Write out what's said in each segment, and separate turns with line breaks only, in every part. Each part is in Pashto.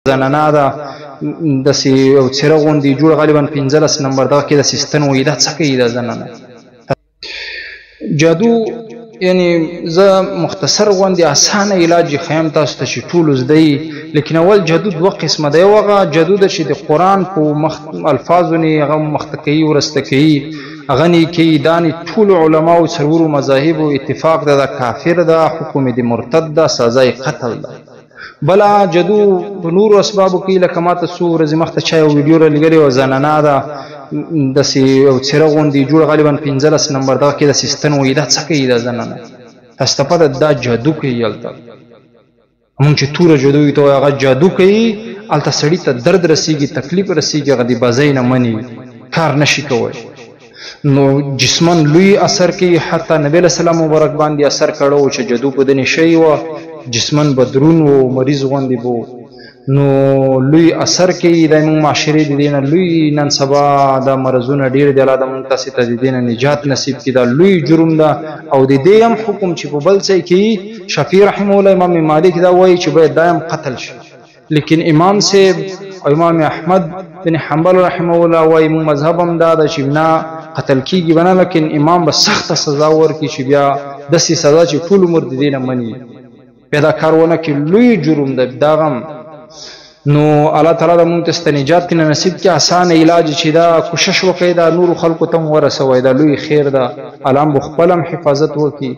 زنانه ده داسې یو څېره غوندې جوړ، غالبا 15 نمبر دغه کې داسې ستن وایي، دا څه کوي دا زنانه؟ جادو یعنی زه مختصر غوندې اسانه علاج یې ښیم تاسو ته چې ټولو زده یي. لیکن اول جادو دوه قسمه ده، یو هغه جادو ده چې د قرآن په مخ الفاظو نه هغه مخته کوي ورسته کوي، هغه نه کوي. دا نه ټولو علماو څلورو مذاهبو اتفاق ده، دا کافر ده، حکم یې د مرتد ده، سزا یې قتل ده. بله جادو په نورو اسبابو کې، لکه ما ته څو ورځې مخته چا یو ویډیو رالیږلې وه، زنانه ده داسې یو څېره غوندې جوړ، غالبا 15 نمبر دغه کې داسې ستن وایي، دا څه کوي دا زنانه؟ تاسو ته پته دا جادو کوي. هلته مونږ چې توره جادو وي ته وایي هغه جادو کوي، هلته سړي ته درد رسېږي، تکلیف رسېږي، هغه د بازۍ نه مني، کار نشي کوی. نو جسما لوی اثر کوي. حتی نبی علیه السلام مبارک باندې اثر کړی و چې جادو په ده نشه یې وه، جسما به درون و، مریض غوندې به و، نو لوی اثر کوي. دا موږ معاشرې د دې نه لوی نن سبا دا مرضونه ډېر دي، الله د موږ تاسې ته د دې نه نجات نصیب کړي. دا لوی جرم ده. او د دې هم حکم چې په بل ځای کې شافعي رحمه الله، امام مالک دا وایي چې باید دا هم قتل شي. لیکن امام صاحب او امام احمد بن حنبل رحمه الله وایي موږ مذهب هم دا ده چې نه قتل کېږي به نه، لیکن امام به سخته سزا ورکړي چې بیا داسې سزا چې ټول عمر د دې نه مني، بیا دا کار ونه کړي، لوی جرم ده دا غم. نو الله تعالی د مونږ ته نجات نه نصیب کړي. اسانه علاج چې دا کوشش وکړئ، دا نورو خلکو ته هم ورسوئ، دا لوی خیر ده. الله هم خپل هم حفاظت وکړي.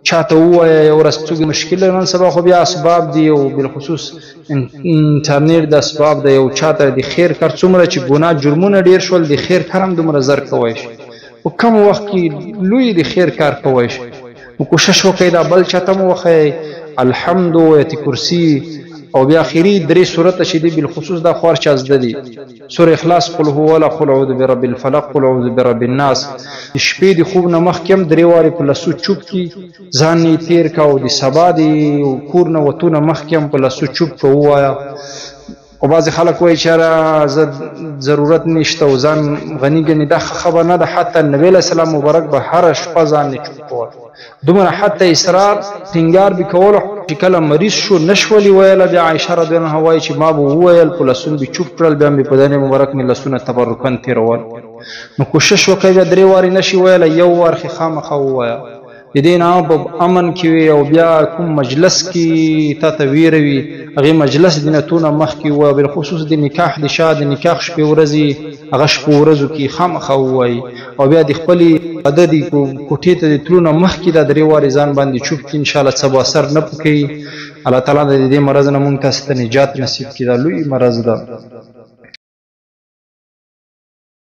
چاته ووایه یو ورځ څوک مشکل نن سبا خو بیا اسباب دي، او بالخصوص انټرنیټ د اسباب ده. یو چاته د خیر کار څومره چې ګناه جرمونه ډېر شول، د خیر کار هم دومره زر کوی شي، په کم وخت کې لوی د خیر کار کوی شي. نو کوشش وکړئ دا بل چاته هم وښیئ. الحمد آیت کرسي او بیا اخري درې سورته چې دي بالخصوص دا خو هر چا زده دي، سورة اخلاص، قل هو الله، قل اعوذ برب الفلق، قل اعوذ برب الناس. د شپې د خوب نه مخکې هم درې وارې په لاسو چوپ کړي، ځان یې تېر که، او د سبا د کور نه وتو نه مخکې هم په لاسو چوپ که ووایه. او بعضې خلک وایي چې یاره زه ضرورت نشته او ځان غني ګڼي، دا ښه خبره نه ده. حتی نبی علیه السلام مبارک به هره شپه ځان نه چوپ کول، دومره حتی اصرار ټینګار به کولو چې کله مریض شو نشولې ویله. بیا عایشه رضی الله عنها وایي چې ما به وویل، په لاسونو به چوپ کړل، بیا مې په دنې مبارک مې لاسونه تبرکن تېرول. نو کوشش وکړئ، بیا درې وارې نشي ویلی، یو وار خې خامخا ووایه. د دې نه په امن کې وي او بیا کوم مجلس کې تا ته ویره وي، هغې مجلس د نه تونه مخکې ووایه، بالخصوص د نکاح د شا د نکاح شپې ورځې، هغه شپو ورځو کې خامخا ووایي. او بیا د خپلې واده د کوټې ته د تلو نه مخکې دا درې وارې ځان باندې چوپ کړي، انشاءالله څه به اثر نه پکوي. الله تعالی د دې مرض نه موږ تاسو ته نجات نصیب کړي، دا لوی مرض ده.